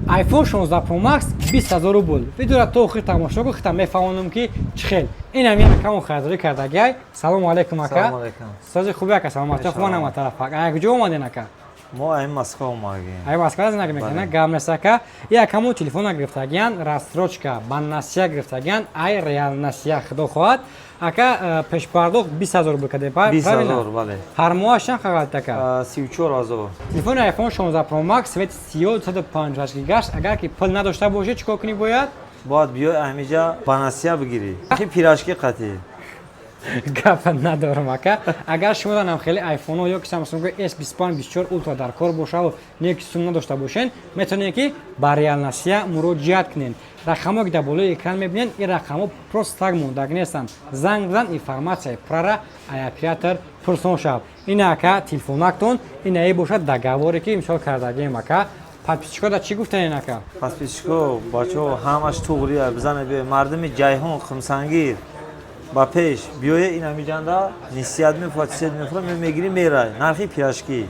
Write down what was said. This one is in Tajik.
iPhone 16 Pro Max 20 000 рубл. Видеора то охир тамошо кун, хита мефаҳмонам, ки чӣ хел. Ин ҳамин акамон харидорӣ кардагиай. Салому алайкум, ака. Салому алайкум. Сози хуби, ака, саломатӣ, хуба нама тараф. Ая куҷо омаден, ака? Мо ай Москва омадем. Ай Москва зиндагӣ мекунед? Гап нест, ака. И акамон телефона гирифтагиян, рассрочка, ба насия гирифтагиян, ай реал насия, худо хоҳад. Ака, пешпардохт 20 000 рубл кардем, 20 правильно? 000, бале. Ҳар моҳаш чанд қағалт, ака? 34 000. Телефони iPhone 16 Pro Max, цвет сиё, 258 гигаш. Агар ки пул надошта бошед, чӣ кор кунӣ бояд? Бояд биёй ҳамиҷа, ба насия бигирӣ. Хи пирожки қатӣ. Гапа надорам, ака. Агар шумо данам хеле айфонҳо ё ки Samsung S25, 24 Ultra дар кор бошаву не ки сум надошта бошен, метавонед, ки ба реал насия муроҷиат кунед. Рақамҳое, ки дар болои экран мебинед, ин рақамҳо просто так мондаг нестанд. Занг бизан, информатсияи пуррара ай оператор пурсон шав. Ин, ака, телефонактон, ин бошад договоре, ки имсол кардагием, ака. Подписчикҳо да чӣ гуфтанен, ака? Подписчико, бачаҳо, ҳамаш туғрия, бизане биёй. Мардуми Ҷайҳун, Хумсангир ба пеш биёе, ин ҳамиҷанда нисият мефурад, сет мефурад, мегирӣ, мерай. Нархи пирожки.